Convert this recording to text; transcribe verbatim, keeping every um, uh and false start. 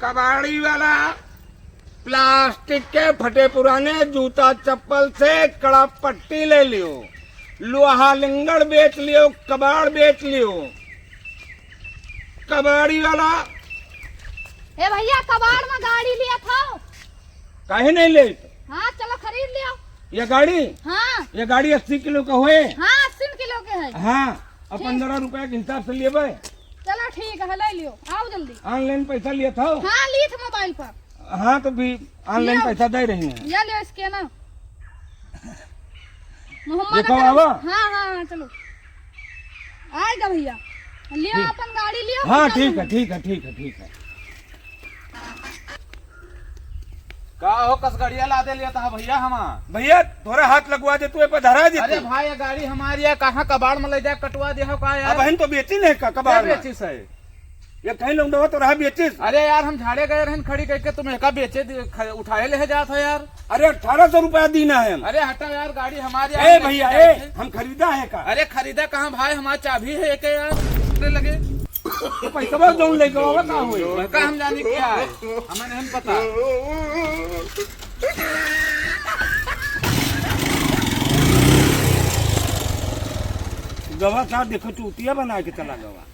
कबाड़ी वाला, प्लास्टिक के फटे पुराने जूता चप्पल से कड़ा पट्टी ले लियो, लोहा लिंगड़ बेच लियो, कबाड़ बेच लियो। कबाड़ी वाला। ए भैया, कबाड़ में गाड़ी लिया था। काहे नहीं ले? हाँ, चलो खरीद लियो। ये गाड़ी? हाँ। ये गाड़ी अस्सी किलो का होए? हाँ, अस्सी किलो के है। हाँ, अब ठीक। पन्द्रह रुपया के हिसाब से लेबे। चलो ठीक है, ले लियो, आओ जल्दी। Online पैसा लिया था? हाँ, लिए थे mobile पर। हाँ, तो भी online लियो। पैसा दे रही हैं। ये लियो scanner। मोहम्मद देखो अकरम। बाबा। हाँ, हाँ, हाँ, चलो। आएगा भैया, लियो ठीक। अपन गाड़ी लियो, हाँ, निकल ठीक है, जाओ। ठीक है, ठीक है, ठीक है। का हो कसगड़िया लादे लिया था भैया हमार? भैया, थोड़ा हाथ लगवा दे, तू ए पे धरा दे अरे तू। भाई, ये गाड़ी हमारी है, कहाँ कबाड़ में ले जाके कटवा दे हो का यार? अब हम तो बेची नहीं का कबाड़ क्या में। बेचिस है? ये कहीं लौंडवा तो रहा बेचिस। अरे यार, हम झाड़े गए रहन खड़ी करके, तुम एका बेचे दे-, ख-, उठाए ले जात हो यार। अरे, अठारह सौ रुपया दीना है हम। अरे हटा यार, गाड़ी हमारी ए है, भैया, लेके ए, जाए थे। हम खरीदा है का? अरे खरीदा कहाँ भाई, हमार चाबी है एक यार, ले लगे। तो पैसा जौन लेके आवा का होई? का हम जानी क्या है, हमें नहीं पता। गवा साहब देखो, चूतिया बना के चला गवा।